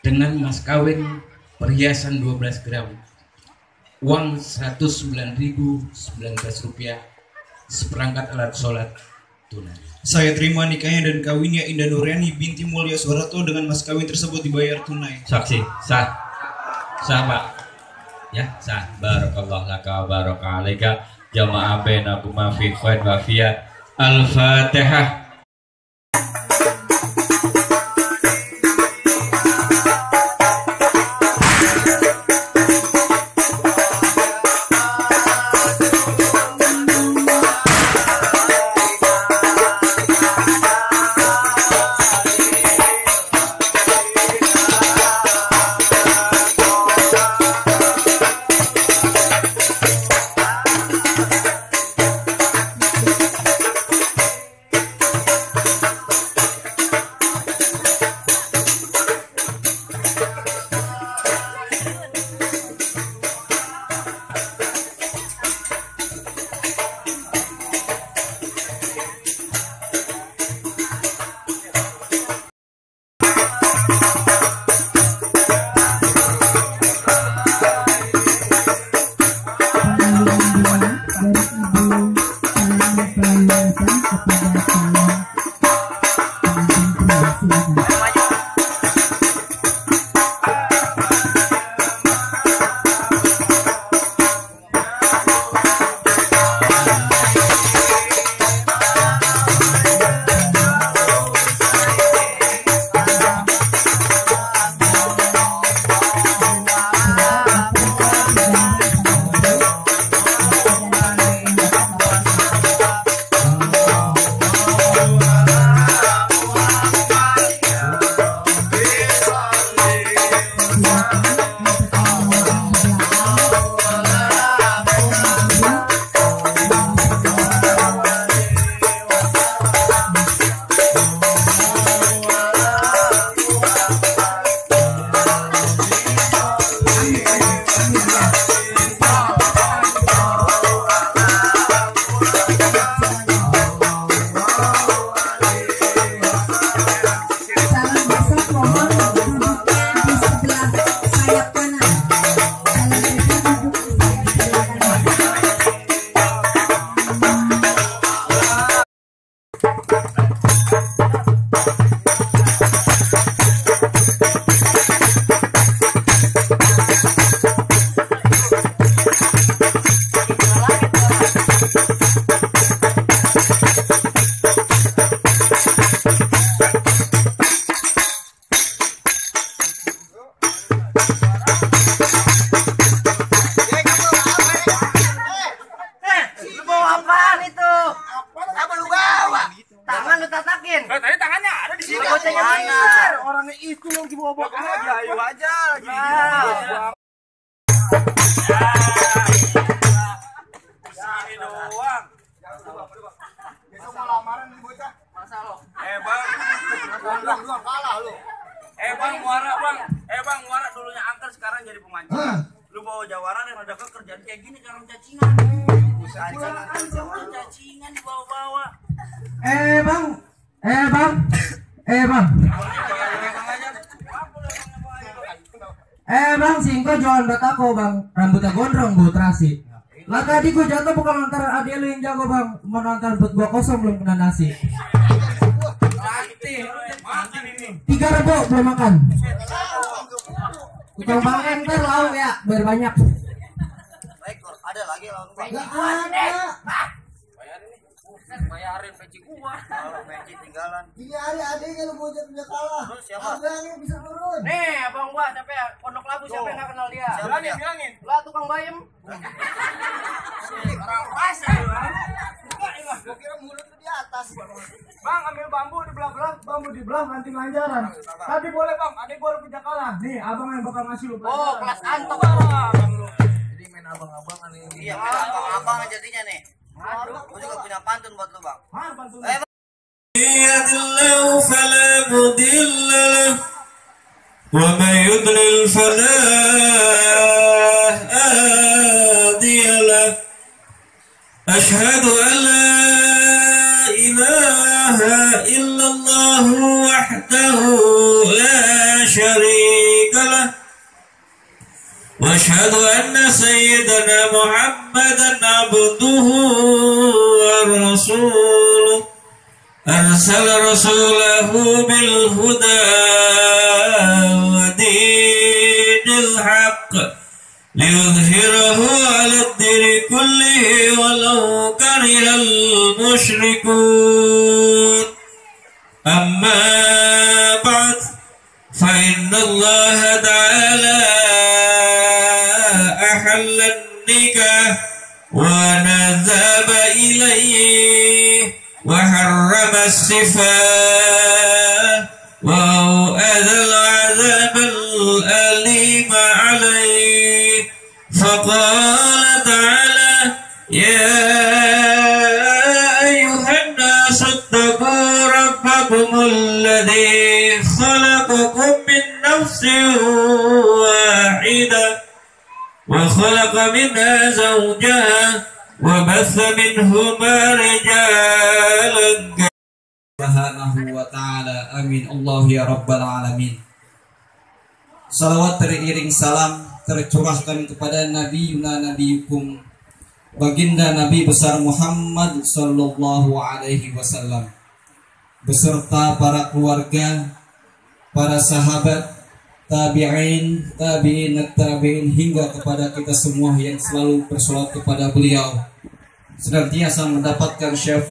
dengan mas kawin perhiasan 12 gram, uang 109.019 rupiah, seperangkat alat sholat tunai. Saya terima nikahnya dan kawinnya Indah Nuriani binti Mulya Soeharto dengan mas kawin tersebut dibayar tunai. Saksi, sah. Sah, Pak. Ya, sah. Barakallah laka baraka alaika jama'a bainakuma fi khair wa fiyat. Al-Fatihah. Tadi tangannya ada di sini. Orangnya itu yang dibawa-bawa aja. Ayo aja lagi. Sini doang. Besok mau lamaran nih bocah. Masa lo? Bang. Belum kalah lo. Bang muara bang. Bang muara dulunya angker sekarang jadi pemancing. Lu bawa jawara yang ada kerjaan kayak gini karena cacingan. Cacingan dibawa-bawa. Bang, singko jualan batako bang, rambutnya gondrong gue terasi. Lah tadi gue jatuh bukan lantaran adik lu yang jago bang, menonton buat gua kosong belum kena nasi. 3 rebo belum makan. Tukang bang enter lau ya, biar banyak. Ada lagi lawan gua. Gak ada. Bayarin peci gua. Kalau peci tinggalan. Ini hari adiknya lu bocah punya kalah. Terus siapa? Abang yang bisa turun. Nih, abang gua siapa ya? Pondok Labu siapa yang enggak kenal dia? Bilangin. Lah tukang bayem. Orang pasar lu. Gua kira mulut lu di atas. Bang, ambil bambu dibelah nanti lanjaran. Tadi boleh bang, adik gua punya kalah. Nih, abang yang bakal ngasih lu. Oh, kelas antok. Jadi main abang-abangan ini. Iya, main abang-abangan jadinya nih. Aduh, gua juga punya pantun buat lu, Bang. Pantun. يضلل فلا مضل له ومن يضلل فلا هادي له أشهد أن لا إله إلا الله وحده لا شريك واشهد أن سيدنا محمدا عبده ورسوله أرسل رسوله بالهدى ودين الحق ليظهره على الدين كله ولو كره المشركون أما بعد فإن الله تعالى أحل النكاح ونذهب إليه وحرم السفاح وأوعد العذاب الأليم عليه فقال تعالى يا أيها الناس اتقوا ربكم الذي خلقكم من نفس واحدة وخلق منها زوجها وبث منهما رجالا Subhanahu wa ta'ala. Amin. Allah ya Rabbal Alamin. Salawat teriring salam tercurahkan kepada Nabi Nabiyukum Baginda Nabi besar Muhammad sallallahu alaihi wasallam beserta para keluarga, para sahabat, tabi'in, tabi'in hingga kepada kita semua yang selalu bersolat kepada beliau senantiasa mendapatkan syafaat